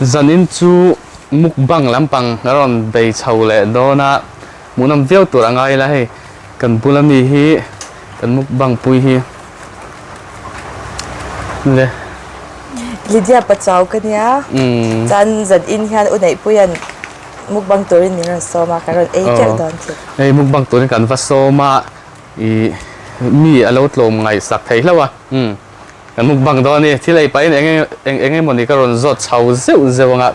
Zanin chu mukbang lampang a rawn bei chho leh dawn a, hmuhnawm viau tur a ngai ila hei kan bula mi hi kan mukbang pui hi le. Lydia Pachau ka nia, chuan zanin hian u Neihpuia'n mukbang turin min rawn sawm a, kan rawn ei teuh dawn chu. Hei mukbang turin kan va sawm a, ih mi a lo tlawm ngaihsak thei hlauh a. Kan mukbang dawn a ni. Thil ei pahin eng eng eng emawni ka rawn zawt chho zeuh zeuh anga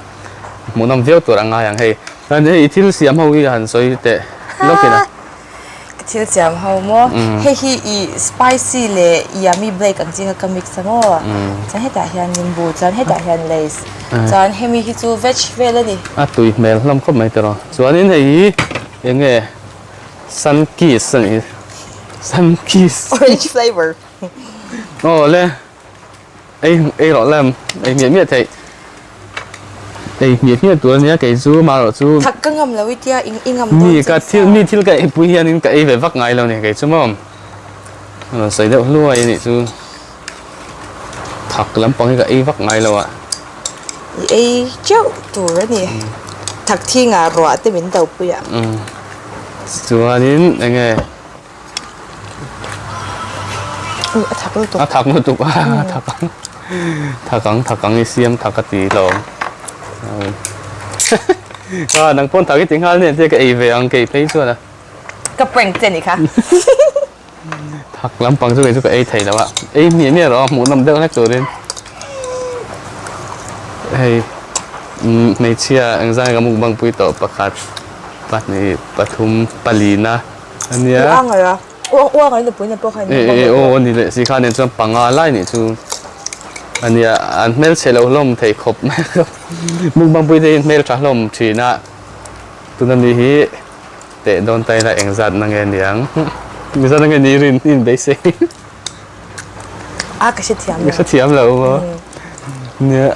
hmuhnawm viau tur a ngai ang hei. Chuan hei i thil siam ho hi han sawi teh lawk ila. Ka thil siam ho maw? Hei hi i spicy leh yummy blake ang chi kha ka mix a maw? Chuan hetah hian nimbu chuan hetah hian lace. Chuan hemi hi chu veg vel a ni. A tui hmel hlawm khawp mai tiraw. Chuanin hei hi eng nge sun kiss a nih hi. Sun kiss. Orange flavour. Aw le ei ei rawh lem ei hmiah hmiah theih ei hmiah hmiah tur ania kei chu marawh chu Thak ka ngam lo i tia i i ngam dawn mi ka thil mi thil ka ei pui hianin ka ei ve vak ngai lo ni kei chu maw a rawn sawi deuh hluai anih chu thak lampang hi ka ei vak ngai lo a. I ei teuh tur ani thak thingah ruah te min do pui a. Chuanin eng nge. A thak lutuk. A thak lutuk a, a thak ang. Thak ang, thak ang i siam thak a ti lo. A nang pawn thak i ti nghal nen tia ka ei ve ang kei phei chuan a. Ka prank che ni kha. Thak lampang chu kei chu ka ei thei lo a. Ei hmiah hmiah rawh a hmuhnawm deuh hlek turin. Hei hmeichhia engzai ka mukbang pui tawh pakhat pahnih pathum palina. Ania. U angai a. U u angai nupui na pawh kha in E e aw ani leh si kha nen chuan panga lai nih chu ania an hmelchhe lo hlawm thei khawp mai a mukbang pui te hi hmel tha hlawm thin a tuna mi hi teh dawn ta ila engzat na nge niang engzat na nge ni rin in beisei a ka hrethiam lo ka hrethiam lo maw nia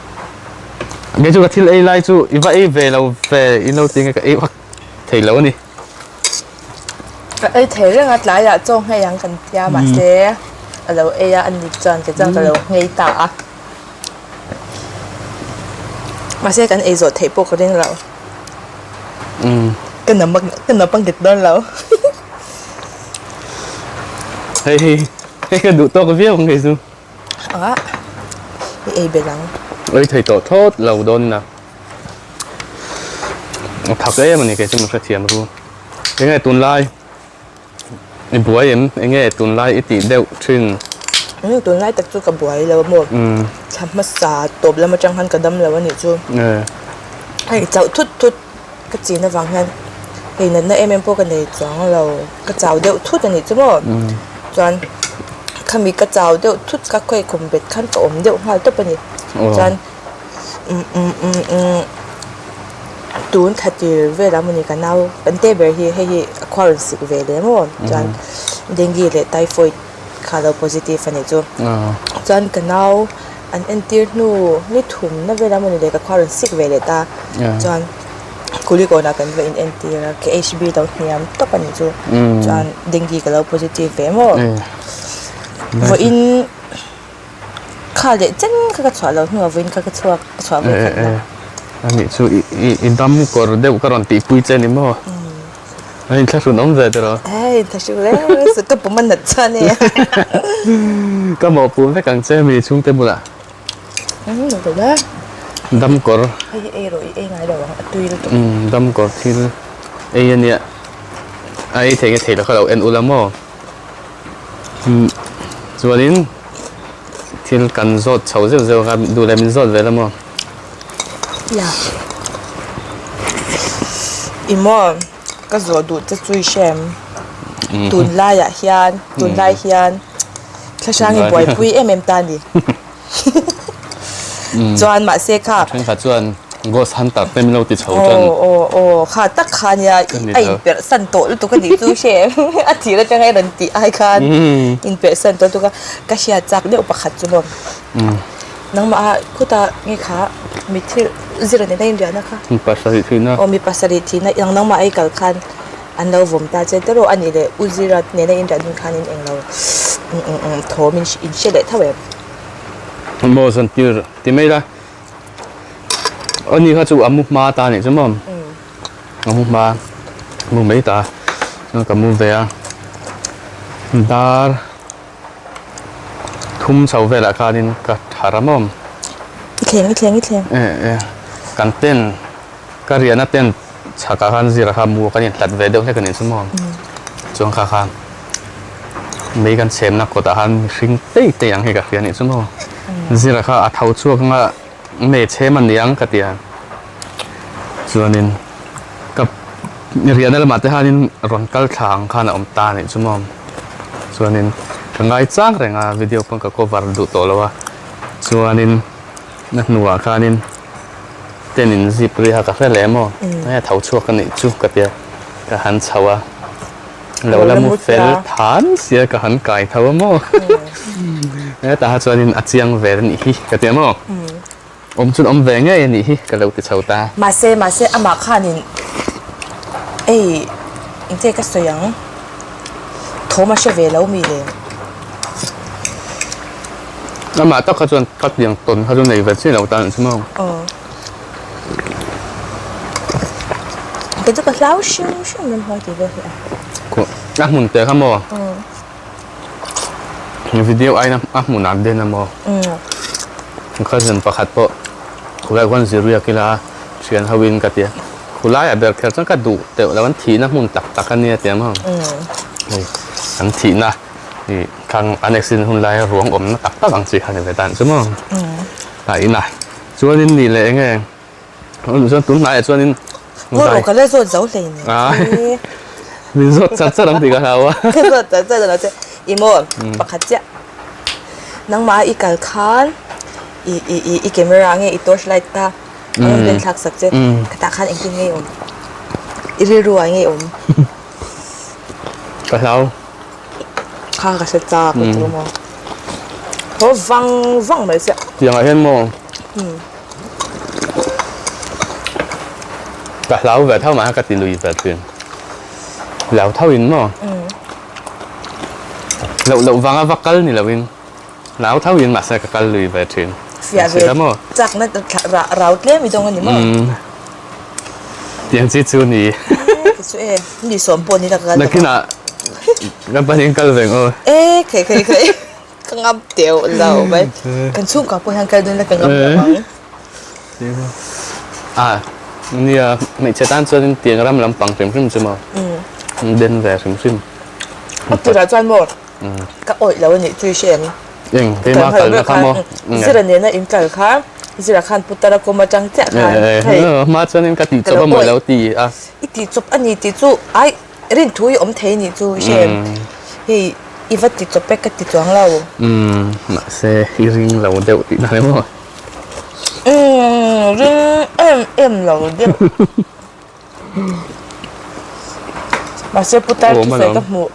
kei chu ka thil ei lai chu i va ei ve lo ve i lo ti nge ka ei vak thei lo a ni. Ka ei thei reng a tlaiah chaw nghei ang kan tia mahse a lo ei a a ni chuan kei chuan ka lo nghei ta a mahse kan ei zawh theih pawh ka ring lo ka nam ka nam ang nghet dawn lo hei hei hei ka duh tawk viau ang kei chu a i ei belh ang ei thei tawh thawt lo dawn ina. A thak em a ni kei chu min hrethiam ru. Enge tunlai i buai em? Enge tunlai i tih deuh thin? Umm tunlai tak chu ka buai lo a maw? Thla hmasa tawp lam atang khan ka dam lo a nih chu. Hei chauh thut thut ka chin avang hian hei natna em em pawh ka nei chuang lo ka chau deuh thut a nih chu maw? Chuan khami ka chau deuh thut ka khawi khum bet khan ka awm deuh nghal tawp a ni. Chuan. Tun thla tir velah mawni ka nau kan te ber hi hei hi a khua rawn sik ve leh maw chuan dengue leh typhoid kha lo positive a nih chu chuan ka nau an entir hnu ni thumna velah mawni leh ka khua rawn sik ve leh ta chuan kulikawnah kan va in entir a K_H_B lo hniam tawp a nih chu chuan dengue ka lo positive ve maw vawiin. Kha leh chen kha ka chhuah lo hnuah vawiin kha ka chhuak ka chhuah ve khat lo. A nih chu i dam kawr deuh ka rawn tihpui che ni maw? A inthlahrun awm ve tiraw? Hei inthlahrun reng reng ka pum a nat chuan e. Ka mawhpuh vek ang che mi chhungte bulah. Dam kawr. Hei hi ei rawh i ei ngai lo ang a tui lutuk. Dam kawr thil ei a nia. A ei thei nge thei lo kha lo en ula maw? Chuanin thil kan zawt chho zeuh zeuh a duh leh min zawt ve la maw? Ya. I maw ka zawh duh che chu i hre em? Tunlaiah hian tunlai hian thlahrang i buaipui em em ta a ni. Chuan mahse kha. Thenkhat chuan ghost hunter te min lo ti chho chuan. Aw aw aw kha tak kha nia a inperh san tawh lutuk a nih chu hre em a thir atanga i rawn tih ai khan inperh san tawh lutuk a ka hriat chak deuh pakhat chu maw nangmah ah khutah nge kha mitthi zir a nena inriahna kha. Mi pasarih thihna. Aw mi pasarih thihna nangmah ai kal khan an lo vawm ta che tawrh a nih leh u zira nena inriah dun khanin englo thawm in hre leh tho em. Maw zan tir ti mai la. Ani kha chu a mu hma ta anih chu maw? A mu hma mu mai ta chuan ka mu ve a dar thum chho velah khanin ka thar a maw? I thleng i thleng i thleng. E e kan ten ka riahna ten chhakah khan zirah khan mu kan inhlat ve deuh hlek anih chu maw? Chuan kha khan mei kan chhemna kawtah khan mihring tei tei ang hi ka hria anih chu maw? Zirah kha a tho chhuak anga Nge chhem a niang ka ti a, chuanin ka riahna lamah te hianin rawn kal thla ang khan a awm ta a nih chu maw, chuanin ka ngai chang reng a video pawn ka cover duh tawh lo a, chuanin a hnuah khanin tent in zip ri kha ka hre leh maw, hei a tho chhuak a nih chu ka ti a, ka han chho a. Lo la mu fel than sia ka han kai tho a maw? Hetah kha chuanin a chiang ve a nih hi ka ti a maw? Awm chuan awm ve ngei a nih hi ka lo ti chho ta. Mahse, mahse amah khanin ei engche ka sawi ang thawm a hre ve lo mi le. Amah tak kha chuan ka tiang tawn kha chu nei ve chiah lo tan chu maw? Aw. Kei chu ka hlau hrim hrim ramhuai tih vel hi a. A hmun te kha maw? Video aiin a hmun ah den a maw? Cousin pakhat pawh khulai khuan zirriak ila thian ho in ka ti a. Khulai ah ber kher chuan ka duh teuh lo an thihna hmun tak tak a nia ti a maw? Hei an thihna ih thlang an accident hun laia ruang awmna tak tak ang chi kha ni ve tan chu maw? A inah. Chuanin nih leh enge chuan tun hnaiah chuanin Ngaw ka la zawt zo hlei ni. Min zawt chat chat ang tih ka hlau a. Ka zawt chat chat ang che. I maw pakhat chiah. Nangmah i kal khan i i i i camera nge i torch light kha a rawn len thlak sak che. Khatah khan engtin nge i awm? I rilru ah nge i awm? Ka hlau. Kha ka hre chak ka ti maw. Thaw vang vang mai sia. Tiang ah hian maw ka hlau ve tho mah ka ti lui ve thin. Hlau tho in maw loh loh vang a va kal ni lo in hlau tho in mahse ka kal lui ve thin. Fiah ve chak na rau tlem i dawng a ni maw. Tiang chi chu ni. Ti chu e, ni sawm pawh ni la ka kal tawh. Nakinah kan pahnih kal veng aw. E khei khei khei ka ngam teuh lo mai. Kan chhungkua pawh hian kal dawn ila ka ngam lo ang. A nia hmeichhe tan chuan tiang ram lampang hrim hrim chu maw den ve hrim hrim. A tirah chuan maw ka awih lo a nih chu i hre em? Eng keimah kalna kha maw? Zira nena in kal kha Zira khan Putara kawm atang chiah khan hei hma chuanin ka tih chawp a mawi lo ti a. I tih chawp a ni tih chu ai rin thu i awm thei nih chu i hre em? Hei i va ti chawp e ka ti chuang lo. Umm mahse i ring lo deuh tih na maw? Umm ring em em lo deuh. Mahse putar thusawi ka hmuh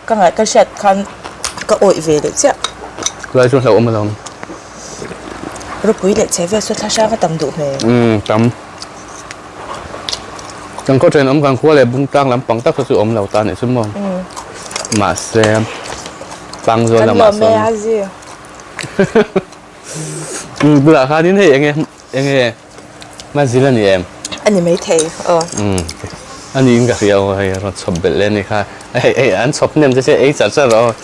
ka ngaih ka hriat khan ka awih ve leh chiah. Lai chu hlauhawm alawm. Ropui leh chhe vel saw thla hrang a tam duh hmel. Umm tam. Kan khaw thenawm kan khua leh bungtlang lampang tak kha chu awm lo ta anih chu maw. Mahse Pangzawl lamah sawn. Kan lawm e a zi. Umm bulah khanin hei enge enge. Mazil a ni em? A ni maithei, aw. Umm, a niin ka hria aw, hei a rawn chhawp belh leh a ni kha. Hei, hei, an chhawp hnem che che, ei char char rawh aw.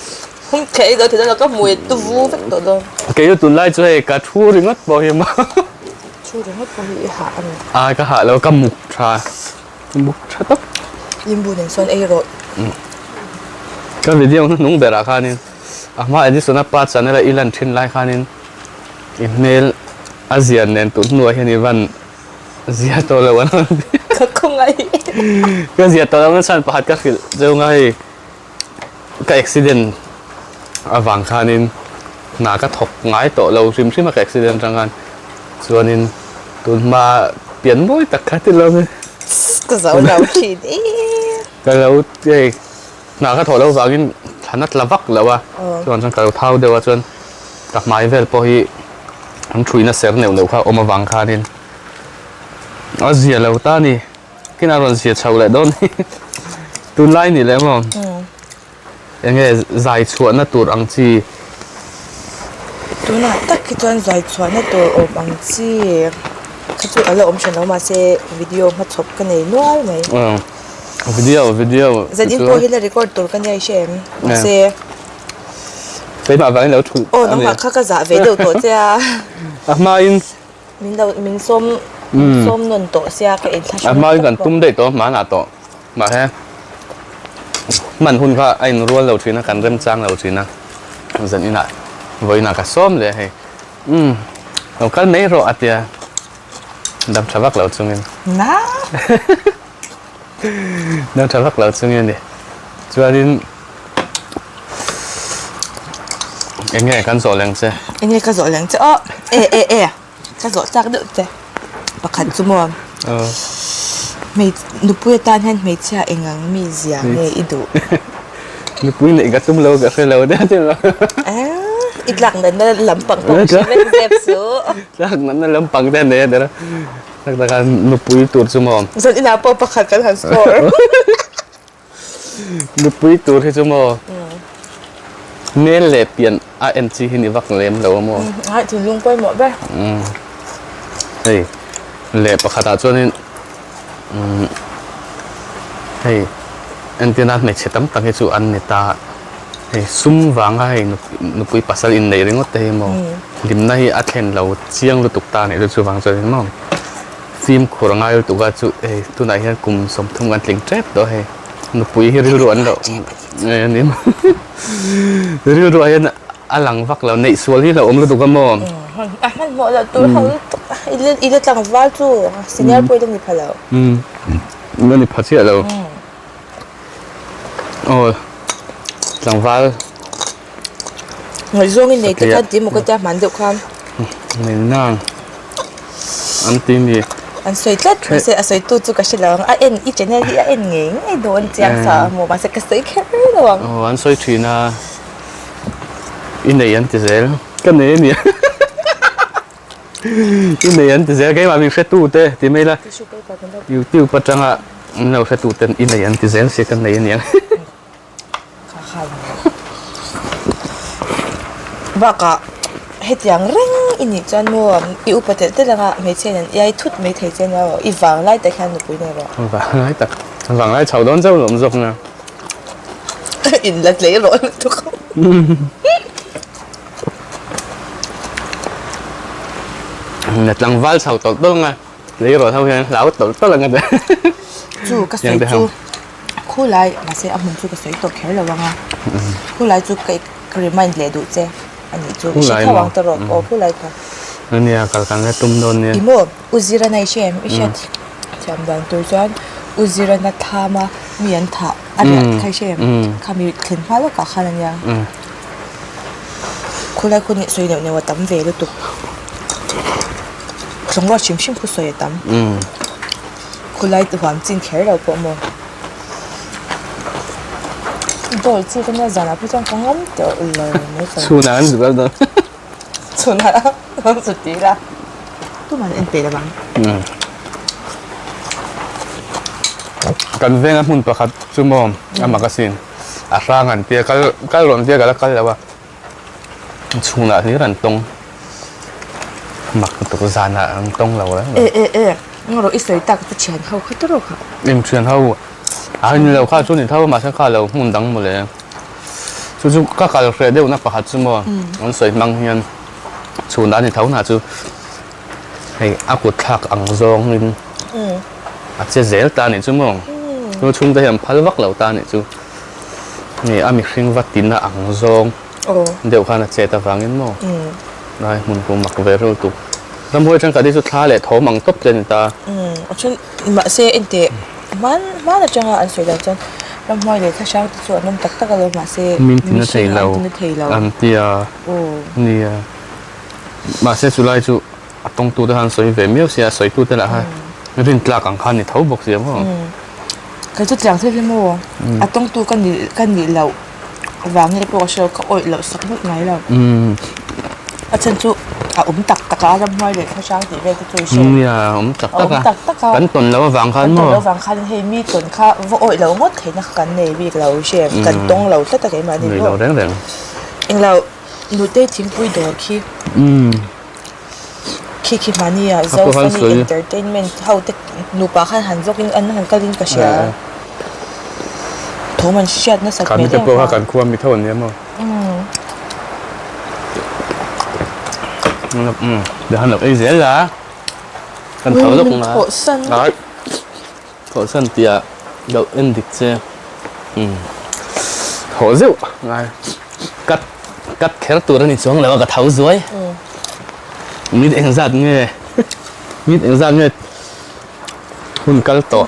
Hum thei lo thei lo, ka hmui tu vu vek tawh dawn. Kei chu tunlai chu hei ka thu ringawt pawh hi maw. Thu ringawt pawh hi i hah a ni. A, ka hah lo, ka muk tha, ka muk tha tawp. Limbu nen sawn ei rawh. Ka video hnuhnung berah khanin a hma Edison-a pa channel a i lan thin lai khanin i hmel A zia nen tun hnuah hian i van zia tawh lo an rawn ti. Ka khawngaih. Ka zia tawh lo na chhan pakhat ka hrilh cheu nga hei ka accident avang khanin hna ka thawk ngai tawh lo hrim hrim a ka accident atang khan chuanin tun hma pian mawi tak kha ti lo in. Ka zo lo thin e. Ka lo hei Hna ka thawh loh vangin thlan a tla vak lo a, chuan chuan ka lo thau deuh a chuan ka hmai vel pawh hi an thuina ser neuh neuh kha a awm avang khanin a zia lo ta a ni, kinah a rawn zia chho leh dawn hi tunlai ni leh maw eng nge zai chhuahna tur ang chi. Tunah tak hi chuan zai chhuahna tur awm ang chi. Kha chu a la awm hran lo mahse video hmachhawp ka nei nual mai. Video video Zan in pawh hi la record tur ka nia i hre em? Mahse Keimah vangin lo thulh Aw nangmah kha ka zah ve deuh tawh che a. A hmain Min lo min sawm min sawm nawn tawh sia ka inthla A hmain kan tum daih tawh hmanah tawh mahse hman hun kha a inrual lo thin a kan remchang lo thin a zan inah vawiinah ka sawm leh hei umm lo kal mai rawh a tia dam tha vak lo chungin Na dam tha vak lo chungin a ni chuanin Eng nge kan zawh leng che? Eng nge ka zawh leng che? Aw e e e ka zawh chak deuh che pakhat chu maw hmei nupui atan hian hmeichhia eng ang mi zia nge i duh? Nupui neih ka tum lo ka hre lo deuh deuh a. I tlak natna lampang pawh ka hre vek zep suh. Tlak natna lampang te a nei a nia. Tak taka nupui tur chu maw? Zan inah pawh pakhat kan han score. Nupui tur hi chu maw hmel leh pian a en chi hi ni vak lem lo a maw? Ai thinlung pawimawh ber. Hei leh pakhatah chuanin hei entirna hmeichhe tam tak hi chu an ni ta hei sum vanga hei nupui pasal inneih ringawt te hi maw hlimna hi a thlen lo chiang lutuk ta a nih chu chuvang chuanin maw. Fimkhur a ngai lutuk a chu hei tunah hian kum 30 kan tling tep tawh hei nupui hi rilru an lo rilru ah hian a lang vak lo neih sual hi a hlauhawm lutuk a maw a hmanhmawh loh tur ho lutuk a i la tlangval chu senior pawh i la ni pha lo i la ni pha chiah lo aw tlangval Ngaihzawng in nei te khan ti maw ka tia hman deuh khan. Nei nang an ti ni. An sawi tlat mahse a sawi tu chu ka hre lo ang a en i channel hi a en ngei ngei dawn chiang sa a maw mahse ka sawi kher lo ang. Aw an sawi thin a i nei an ti zel ka nei ania i nei an ti zel keimah min hre tu te ti mai la youtube atanga min lo hre tu ten i nei an ti zel sia ka nei aniang. Bakah hetiang reng i nih chuan maw i upa telh telh anga hmeichhia in an iai thut mai thei che nia aw i vanglai tak hian nupui nei rawh. Vanglai tak vanglai chho dawn chauh lawm zawk nia. In la tlei rawh lutuk. Na tlangval chho tawlh tawlh anga tlei rawh ho hian hlau tawlh tawlh anga te. Chu ka sawi chu. Khulai mahse a hmun chu ka sawi tawh kher lo ang a, khulai chu ka ka remind leh duh che a nih chu i hre tho ang tawh rawh aw khulai kha. Ania kal kan la tum dawn nia. I maw U Zirana i hre em i hriat thiam dan tur chuan U Zirana thama mi an thah a riah kha i hre em khami thlen hma lawkah khan ania khulai khu sawi neuh neuh a tam ve lutuk tlawngruat hrim hrim khu sawi a tam. Khulai huam chin kher lo pawh maw? Dawi chi ka nia zanah phei chuan ka ngam teuh lo mai thei. Chhunah an zuk dawn. Chhunah an zuk tih ila tumah an en peih lo vang. Kan venga hmun pakhat chu maw a mak asin a hrang an tia kal kal rawn tia ka la kal lo a. Chhunah hlir an tawng mak lutuk zanah an tawng lo reng reng. E e e ngaw rawh i sawi tak chu thian ho kha tawrh kha. Eng thian ho a ni lo kha chu ni tho mahse kha lo hmun dang mawle chu chu ka kal hreh deuhna pakhat chu maw an sawi hmang hian chhunah a ni tho hna chu hei a kut thlak ang zawngin a che zel ta a nih chu maw chu chhungte hi an phal vak lo ta a nih chu. Nge a mihring va tina ang zawng deuh khan a chet avangin maw lai hmun pawh mak ve reuh tuk. Ramhuai thenkhat hi chu thla leh thawm ang tawp te a ni ta. A then mahse enteh hman hman atanga an sawi dan chuan ramhuai leh thla hrang te chu an awm tak tak alo mahse Min tina thei mihring lo an tina thei lo. An tia nia mahse chulai chu A tawngtute khan sawi ve miau sia, a sawitute lah kha rin tlak ang khan ni tho bawk sia maw. Kei chu tiang thil hi maw a tawngtu ka nih ka nih loh vang nge pawh ka hre lo, ka awih loh sak ngawt ngai lo. A chhan chu a awm tak tak a, ramhuai leh thlahrang tih vel te chu i hre. Nia, a awm tak tak a. A awm tak tak a. Kan tawn loh avang khan maw. Kan tawn loh avang khan hei mi tawn kha va awih loh ngawt theihna kha kan nei bik lo i hre, kan tawng lo tlat a keimahni maw. Nei lo reng reng. Englo, nutei thingpui dawr khi. Khi khi hmani ah Zo Funny Entertainment ho te nupa khan han vlog in an han kal in ka hria. Thawm an hriat nasat hmel em kha. Kha mite pawh kha kan khua mi tho an nia maw. Umm han lo ei zel la. Kan tho lawk nga. Ai thawhsan tih ah lo en dik che. Umm thawh zeuh ngai. Cut cut kher tur a ni chuang lo a ka tho zuai. Mit engzat nge mit engzat nge hun kal tawh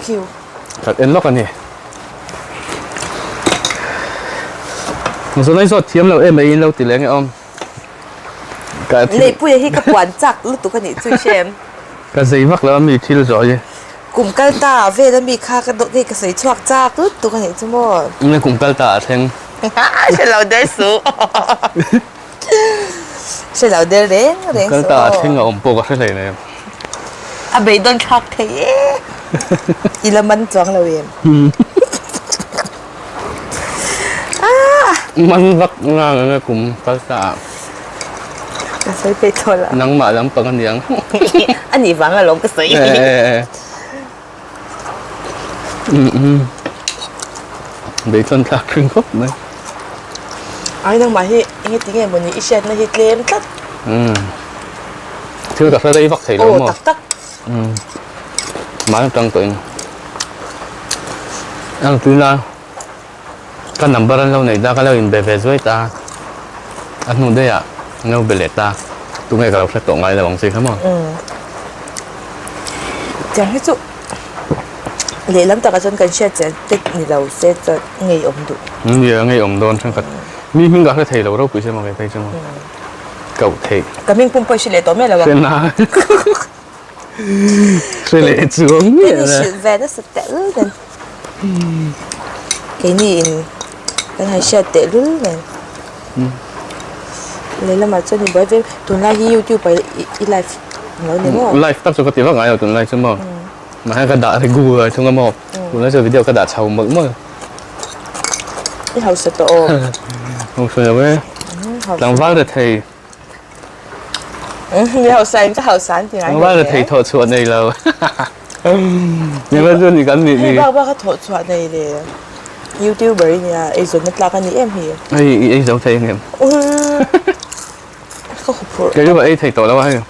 kan en lawk a ni. Zawlai zawt thiam lo em mai in lo ti leh nge awm. Ka thil Neihpuia hi ka puan chak lutuk a nih chu i hre em? Ka zei vak lo a mi thil zawh hi. Kum kal ta vel a mi kha ka dawh hei ka sawi chhuak chak lutuk a nih chu maw. Enge kum kal ta a thleng? Hre lo der suh. Hre lo der reng reng suh. Kal ta a thleng a awm pawh ka hre hlei nei. A beidawn thlak thei e. I la man chuang lo em? Man vak ngang anga kum kal ta ah. Ka sawi phei tawh lo. Nangmah lampang a niang. A nih vang alawm ka sawi. Beidawn thlak ring khawp mai. Ai nangmah hi enge tinge mawni i hriatna hi tlem tlat. Thil ka hre rei vak thei lo maw? Aw tak tak. Mahni tang tawhin ang tuna ka number an lo nei ta ka lo inbe ve zuai ta a hnu daih ah an lo be leh ta tunge ka lo hre tawh ngai lo ang chi kha maw. Tiang hi chu lehlam takah chuan kan hriat chian tek ni lo se chuan ngeiawm duh. Nia ngeiawm dawn thenkhat mi hming ka hre thei lo ropui se maw ve phei chu maw. Koh theih. Ka hming pum pawh i hre leh tawh mai lo ang. Hre na. Hre leh chuang miah la. Hrilh ve nasa tehlul nen. Keini in kan han hriat tehlul nen. Lehlamah chuan i buai ve tunlai hi youtube ah i live lo ni maw? Live tak chu ka ti vak ngai lo tunlai chu maw. Mahse ka dah regu thung a maw. Tunlai chu video ka dah chho mawlh mawlh. I hausa tawh aw. Hausa lo e. Tlangval rethei. Mi hausa in ka hausa an ti ngai Tlangval rethei thawh chhuah nei lo. Ni va chu ni kan nih ni. Hei bak bak a thawh chhuah nei le. Youtuber i nia eizawnna tlak a ni em hi. Hei i ei zo thei angem? Ka huphurh. Kei chu ka ei thei tawh lo a hei.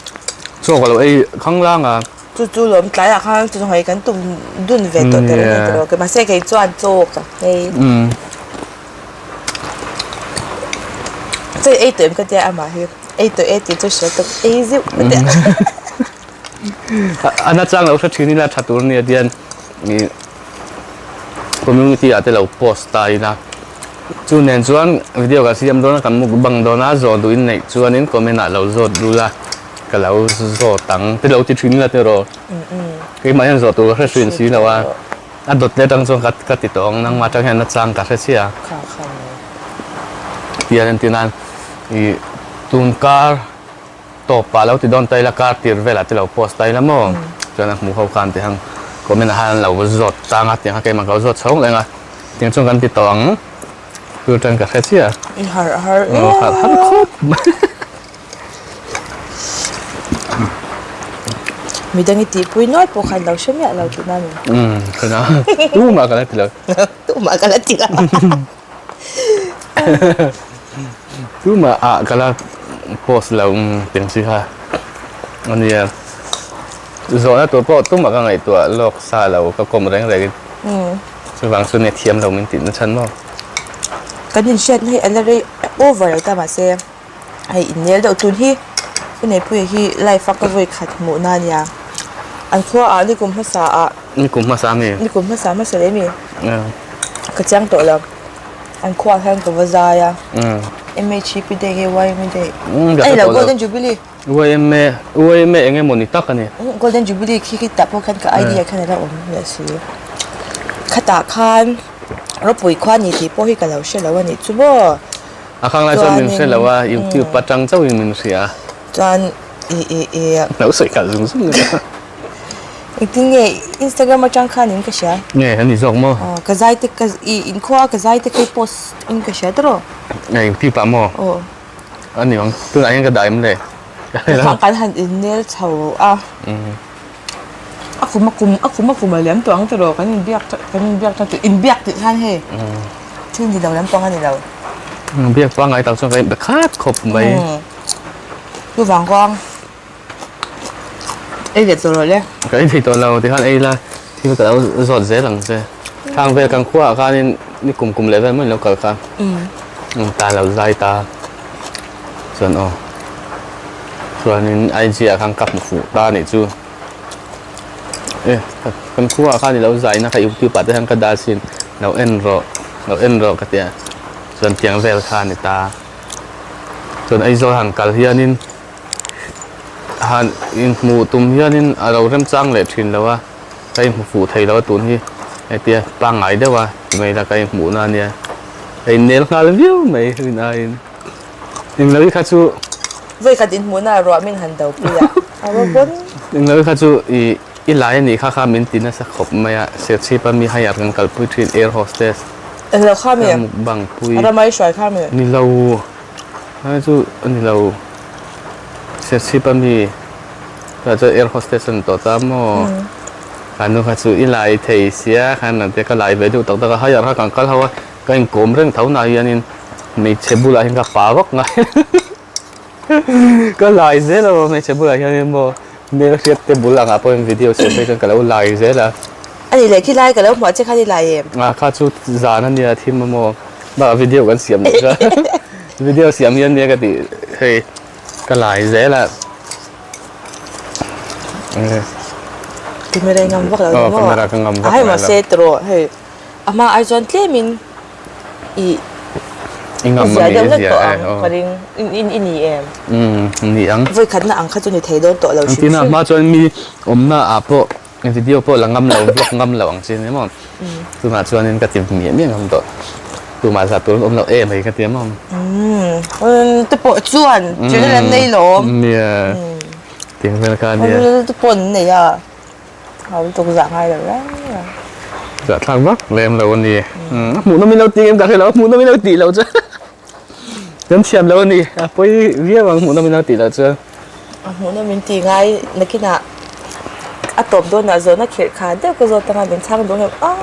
Chaw ka lo ei khanglang a. Chu chu lawm tlaiah khan chu hei kan tum dun ve tawh tel a ni tawh lo. Mahse kei chuan chaw ka hei. Chaw ei tawh em ka tia amah hi ei tawh e tih chu hria tawp ei zeuh ka tia. A nachang lo hre thin ila tha tur nia tian community ah te lo post ta ila chu nen chuan video ka siam dawn a kan mukbang dawn a zawh duh in neih chuanin comment ah lo zawt rul a ka lo zawt ang te lo ti thin ila tiraw keimah hian zawh tur ka hre thin si lo a a dawt leh atang chuan ka ti tawh ang nangmah atang hian nachang ka hre chiah a tian entir nan ih tun kar. Tawp ah lo ti dawn ta ila kar tir velah te lo post ta ila maw chuan a hmuh ho khan tihang comment ah khan an lo zawt tang a tiang kha keimah ka lo zawt chhawng reng a tiang chuan kan ti tawh ang chu tan ka hre chiah I harh harh em harh harh khawp mai Midang i tihpui nual pawh khan lo hre miah lo tihna a ni. Umm tumah ka la ti lo. Tumah ka la ti lo. Tumah ah ka la post lo teng si kha a nia zawhna tur pawh tumah ka ngaihtuah lawk sa lo ka kawm reng reng in chuvang chu nia thiam lo min tih na chhan maw. Kan inhriatna hi a la rei over lo ta mahse hei innel deuh tun hi u Neipuia hi live a ka vawi khat hmuhna a nia an khua ah nikum hmasa ah Nikum hmasa a mi? Nikum hmasa hmasa leh mi? Ka chiang tawh lo. An khuaah hian ka va zai a. MHEP day nge YMA day? Ei lo Golden Jubilee. YMA YMA eng emaw ni tak a ni. Golden Jubilee khi khi tah pawh khan ka ID ah khan a la awm leh si. Khatah khan ropui khua ni tih pawh hi ka lo hre lo a nih chu maw. A khang lai chuan min hre lo a YouTube atang chauhin min hria. Chuan i i i. Lo sawi khalh zung zung a. Engtin nge Instagram atang khan in ka hria. Nge a ni zawk maw? Aw ka zai te ka i inkhua a ka zai te kha i post in ka hria tawh. Nge YouTube ah maw? Aw. A ni ang tunah hian ka dah em le? Tikhan kan han innel chho a. A kum a kum a kum a kum a liam tawh ang tiraw kan inbiak kan inbiak tan inbiak tih khan hei thil ni lo lampang a ni lo. Biak pangngai tak chuan kan inbe khat khawp mai. Chuvang kawng ei leh tawh rawh le. Ka ei thei tawh lo tikhan ei la thil ka lo zawt zel ang che. Khang vel kan khuaah khanin ni kum kum leh vel mai lo kal kha. Ta lo zai ta. Chuan aw. Chuanin IG ah khan ka hmu fuh ta anih chu. E kan khuaah khan i lo zaina kha youtube ah te hian ka dah asin lo en rawh lo en rawh ka tia. Chuan tiang vel kha a ni ta. Chuan Aizawl han kal hianin han inhmuh tum hianin a lo remchang leh thin lo a, ka inhmu fuh thei lo a tun hi hetia pangngai deuh a mai la ka inhmuhna a nia ka innel nghal viau mai rin aiin englo hi kha chu Vawikhat inhmuhna a ruah min han do pui a, a va pawn. Englo hi kha chu ih i lai a nih kha kha min ti nasa khawp mai a, Serchhip a mi hire kan kalpui thin air hostess. Englo kha mi? Ka mukbang pui. A ramai hruai kha mi? Ni lo. Hai chu a ni lo. Serchhip a mi tah chuan air hostess a ni tawh ta maw? Kha nu kha chu i lai thei sia khan an tia ka lai ve deuh tak tak a, hire kha kan kal ho a, ka inkawm reng tho na hianin hmeichhe bulah hian ka pa vak ngai. Ka lai zel a hmeichhe bulah hian maw hmel hriat te bul angah pawhin video siam phei chuan ka lo lai zel a. A nih leh khilai ka lo hmuah che khan i lai em? A kha chu zan a nia thim a maw bakah video kan siam loh chuan video siam hian nia ka tih hei ka lai zel a. Camera i ngam vak lo ni maw? Camera ka ngam vak ngai lo. A hei mahse tawh hei a hma ai chuan tlemin I I ngam zia ami deuh i hlek zia tawh e ang aw. ka ring in i ni em? Umm ni ang. Vawi khatna ang kha chu ni thei dawn tawh lo hrim Tina hrim. hma chuan mi awmna ah pawh video pawh la ngam lo vlog ngam lo ang chi ni maw. Tunah chuanin ka ti miah miah ngam tawh. Tumah zah tur an awm lo em hei ka ti maw. Umm te pawh chuan channel an nei lawm. Nia tiang vel kha ania. Te pawh an nei a. Hau lutuk zah ngai lo reng reng. Zah thlak vak lem lo a ni. A hmuhnawm in lo ti em ka hre lo, a hmuhnawm in lo tih loh chuan kan thiam lo a ni. A pawi viau ang hmuhnawm in lo tih loh chuan. A hmuhnawm in ti ngai nakinah a tawp dawnah zawhna khirh kha deuh ka zawt anga min chhang duh em aw.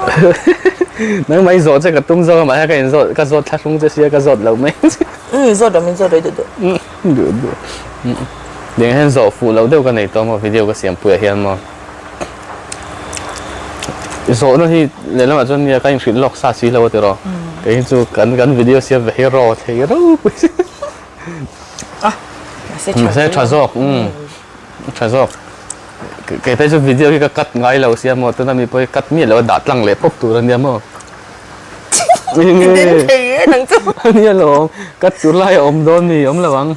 Nangmah i zawh che ka tum zawk a mahse ka inzawt ka zawt thlahrung che sia ka zawt lo mai. Umm zawt rawh min zawt rawh i duh duh. Duh duh. Tiang hian zawh fuh loh deuh ka nei tawh maw video ka siam puiah hian maw. Zawhna hi lehlamah chuan nia ka inhrilh lawk sa si lo a tiraw. Kei hi chu kan kan video siam ve hi raw thei ropui si. Ah, mahse tha Mahse tha zawk, umm tha zawk. Kei phei chu video hi ka cut ngai lo sia maw tuna mi pawh hi cut miah lo a dah tlang leh pawp tur a nia maw. Ding thei e nang chu. Ania lawm, cut tur lai a awm dawn mi awm lo ang.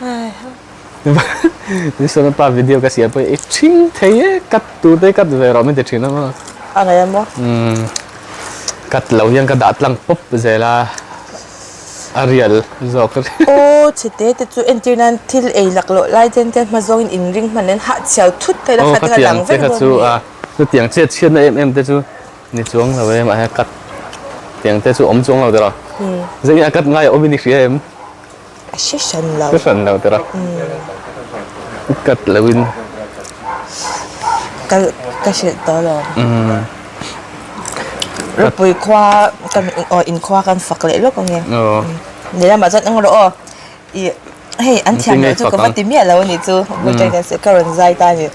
Nisawna pa video ka siam pawh i ṭhing thei e, cut tur te cut ve rawh min ti ṭhin a maw. A ngaih a maw? Umm, cut lo hian ka dah tlang pawp zel a, a rial zawk. Aw chhete te chu entir nan thil ei lak loh lai ten te hma zawngin inring hman nen hahchhiau thut thei la khat kha lang vek dawn mi. Chutiang chhiat chhiatna em em te chu Ni chuang lo e, mahse cut tiang te chu awm chuang lo tiraw. Zeng a cut ngai a awm in i hria em? A hre hran lo. Hre hran lo tiraw. Cut lo in. Ka ka hrilh tawh lo. Ropui khua kan aw inkhua kan fak leh lawk ange. Lehlamah chuan eng rawh aw. I hei an thiam loh chu ka va ti miah lo a nih chu ka rawn zai ta a ni.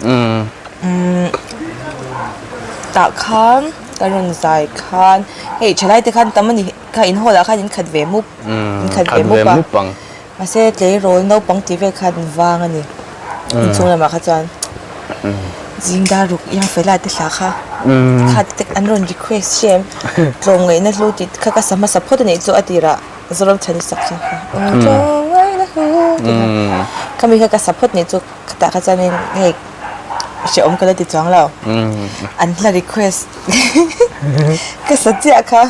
Tah khan ka rawn zai khan hei thalai te khan tam a ni kha in hall ah khan in khat ve mup in khat ve mup a mahse tleirawl naupang tih vel khan vang a ni inchhung lamah kha chuan zing dar ruk iang fela te thla kha kha te an rawn request hrem tlawmngaihna hlu tih kha ka sa hmasa phawt a nih chu a tirah. Zoram chhan i sak kha kha khami kha ka sa phawt nih chu khatah kha chuanin hei hrehawm ka la ti chuang lo an hla request ka sa chiah kha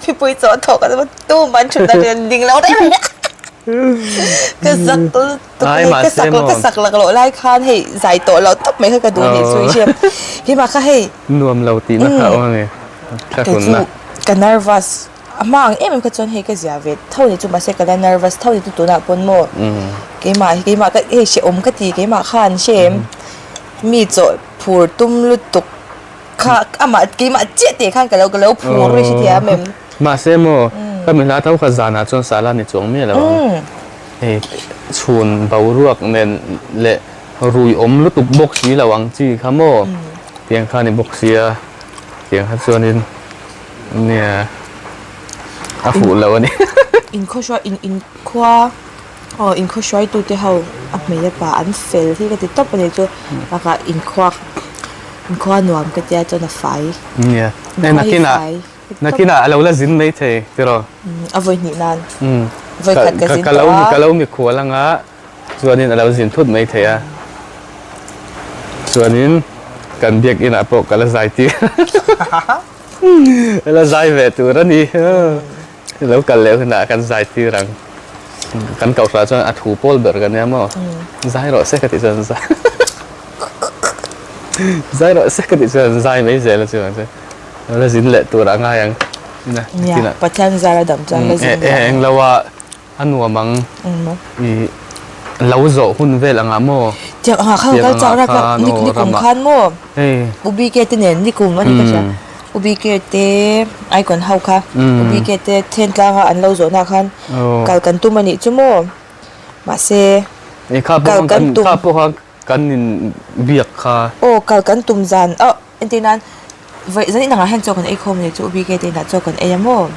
mipui chaw thawk a tum an thut atangin an ding lo reng reng a ka zak lutuk ka sak ka sak laklawh lai khan hei zai tawh lo tawp mai kha ka duh nih chu i hria keimah kha hei nuam lo tihna kha awm a ni kei chu ka nervous. A hma ang em em kha chuan hei ka zia ve tho ni chu mahse ka la nervous tho ni chu tunah pawn maw keimah hi keimah ka hei hrehawm ka ti keimah khan hre em mi chawh phur tum lutuk kha amah keimah chiah teh khan ka lo ka lo phur ri hrethiam em. Mahse maw ka mi hla tho kha zanah chuan sala ni chuang miah lo ang hei chhun boruak nen leh rui awm lutuk bawk si lo ang chi kha maw tiang kha ni bawk sia tiang kha chuanin. Nia, a fuh lo a ni. Inkhawhruai, in inkhua, aw inkhawhruaitute ho a hmei a pa an fel hi ka ti tawp a ni chu. Bakah inkhua, inkhua nuam ka tia chuan a fai. Nia, hei nakinah, nakinah a lo la zin mai thei tiraw? A vawi hnih nan. Vawi khat ka zin tawh a. Ka lo mikhual anga Chuanin a lo zin thut mai thei a. Chuanin kan biakinn ah pawh ka la zai tir. Ka la zai ve tur a ni. Lo kal leh hunah kan zai tir ang. Kan kohhranah chuan a thu pawl ber ka nia maw. Zai rawh se ka tih chuan zai. Zai rawh se ka tih chuan zai mai zel a chuang chu. La zin leh tur a ngai ang. Nia, Pathian zar a dam chuan la zin leh ang. Englo a A nuam ang. I lo zawh hun vel angah maw? Tiang angah khan kal chak rak rak ni ni kum khan maw? U BK te nen ni kum a ni ka hria. U BK te icon ho kha U BK te then tlanga an lo zawhna khan kal kan tum a nih chu maw? Mahse kal kan tum. Kha pawh kha kan in biak kha. Aw kal kan tum zan a Entir nan vawi zan inangah hian chaw kan ei khawm a ni chu U BK te inah chaw kan ei a maw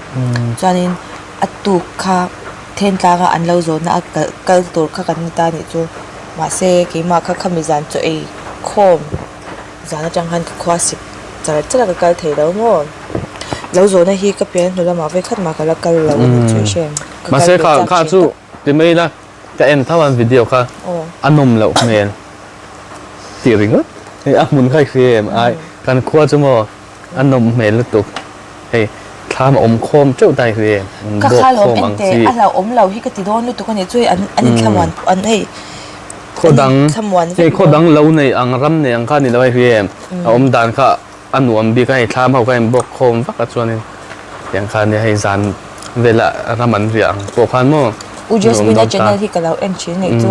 chuanin a tuk kha then tlanga an lo zawhna a kal kal tur kha kan ni ta nih chu mahse keimah kha khami zan chaw ei khawm zan atang khan ka khua sik char char a ka kal thei lo maw lo zawhna hi ka pian hnu lamah vawi khat mah ka la kal lo a ni chu i hre em ka kal Mahse ve kha chak kha thin chu tak. ti mai ila Ka en tho a video kha a nawm loh hmel tih ringawt hei a hmun kha i hria em ai kan khua chu maw a nawm hmel lutuk hei thlam a awm khawm teuh ta i hria em Ka kha lawm en teh a hlauhawm lo hi ka ti dawn lutuk a nih chu hei an an inthlamuan an hei khaw dang hei khaw dang lo nei ang ram nei ang kha a ni lo a i hria em a awm dan kha A nuam bik a hei thlam ho kha in bawk khawm vak a chuanin tiang khan nia hei zan vela ram an riah ang pawh khan maw U Jasmine a channel hi ka lo en thin nih chu.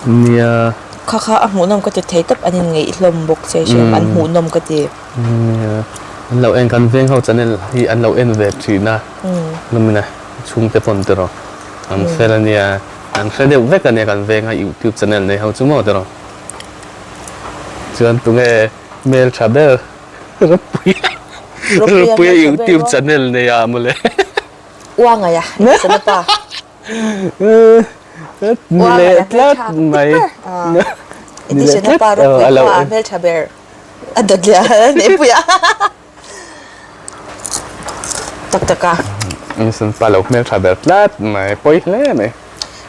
Nia. Kha kha a hmuhnawm ka ti thei tawp an in ngeih hlawm bawk che hriam an hmuhnawm ka ti. Nia an lo en kan veng ho channel hi an lo en ve thin a hlawmin a chhungte pawn tiraw an fel a nia an hre deuh vek a nia kan venga youtube channel nei ho chu maw tiraw chuan tunge Hmel tha ber Ropuia Ropuia YouTube channel nei ah mawle. Ua ngaih a sana pa. Ni leh tlat mai. Ni leh tlat pa Ropuia kha a hmel tha ber. A dawt leh a Neihpuia. Tak tak a. Insan pa lo hmel tha ber tlat mai pawi hle mai.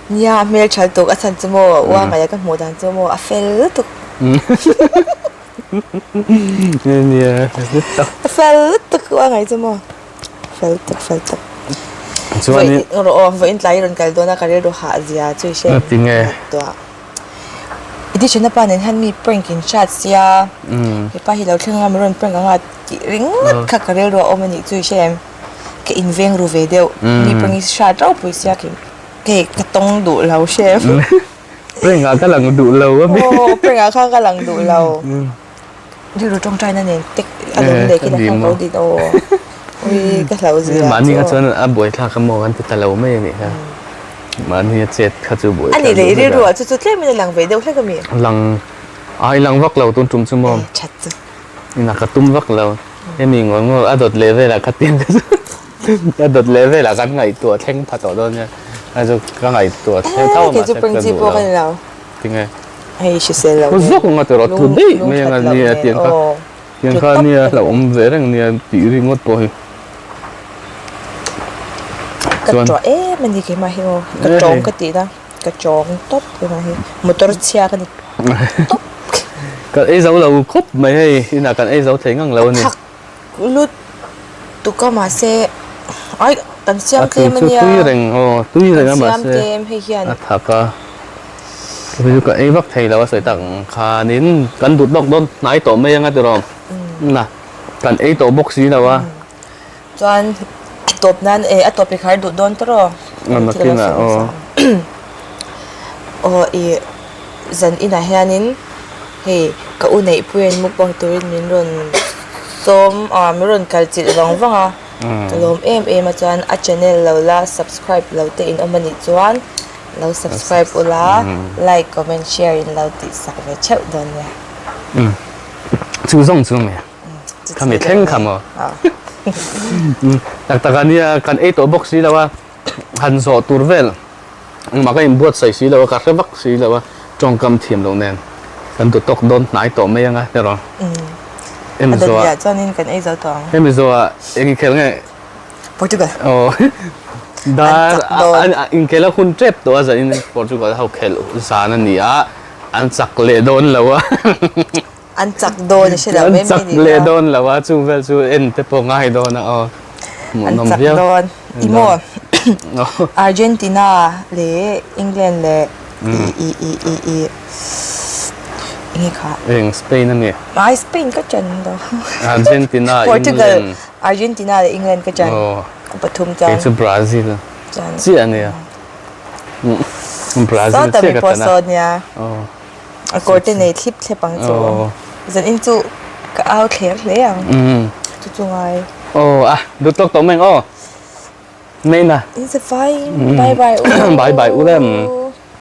Nia a hmel tha lutuk a chhan chu maw ua ngaih a ka hmuh dan chu maw a fel lutuk. Nia lutuk. A fel lutuk ua ngaih chu maw fel lutuk fel lutuk. Chuanin rawh aw vawiin tlai i rawn kal dawn a ka rilru hah zia chu i hre em. Tinge. I tihṭhenna pa nen hian mi prank in hriat sia, hepa hi lo thleng anga mi rawn prank anga tih ringawt kha ka rilru a awm a nih chu i hre em? Ka inveng ru ve deuh, mi prank hi hriat ropui sia kei kei ka tawng duh lo hre em? Prank ah ka lang duh lo a mi. Aw prank ah khan ka lang duh lo. Rilru tawngtaina nen tek a lawm leh khi khan ka lo din aw. Ui ka hlau zia chu. Mahni kha chuan a buaithlak a maw kan ti ta lo mai a nih kha. Mahni a chet kha chu buaithlak. A nih leh i rilru ah chu chu tlem in a lang ve deuh hlek a mi? Lang a i lang vak lo tun tum chu maw. E that chu. Ina ka tum vak lo. Hemi ngawl ngawl a dawt leh velah kha tiang kha chu a dawt leh velah kan ngaihtuah thleng pha tawh dawn nia. A chu ka ngaihtuah thleng tho a mahse ka duh lo. Tinge? Hei hrisel lo nen. Zawk anga tiraw thu daih mai anga nia tiang kha tiang kha nia hlauhawm ve reng nia tih ringawt pawh hi. Ka tawh em a ni keimah hi aw ka tawng ka tih na ka tawng tawp keimah hi motor chhia ka ni tawp. Kan ei zo lo khawp mai hei inah kan ei zo thei ngang lo a ni. Lut tuk a mahse ai kan siam tlem a nia. A tui chu tui reng aw tui reng a mahse. Kan siam tlem hei hian. A thak a hei chu ka ei vak thei lo a sawi tak ang khanin kan dut lawk dawn hnai tawh mai anga tiraw na kan ei tawh bawk si lo a. Chuan. Tawp nan e a tawp i khar duh dawn tawh rawh. Nakin ah aw. Aw i zan inah hianin hei ka u neihpuiin mukbang turin min rawn sawm a min rawn kal chilh vang vang a ka lawm em em a chuan a channel lo la subscribe lo te in awm anih chuan lo subscribe ula like comment share in lo tih sak ve theuh dawn nia. Chu zawng chu nge khami thleng kha maw tak tak a nia kan ei tawh bawk si lo a han zawh tur vel engmah ka inbuatsaih si lo a ka hre vak si lo a tawngkam thiam loh nen kan duh tawk dawn hnai tawh mai anga erawh hemi zawhah chuanin kan ei zo tawh ang hemi zawhah eng inkhel nge Portugal aw dar inkhel a hun tep tawh a zanin Portugal ho khelh zan a ni a an chak leh dawn lo a. An chak dawn i hre lo mai mai nih kha. An chak leh dawn lo a, chu vel chu en te pawh ngai dawn a aw. An chak dawn. I maw Argentina leh England leh i i i i i enge kha? Eng Spain a mi? Ai Spain ka chan lo. Argentina, England. Argentina leh England ka chan. Pathum chuan. Kei chu Brazil chiah a nia. Brazil chiah ka chan a. A kawr te nei thlip thlep ang chu. Zan in chu ka au thler hle ang. Chu chu ngai. Aw a duh tawk tawh mai ang aw. Main a. In se fai bye bye u. Bye bye u lem.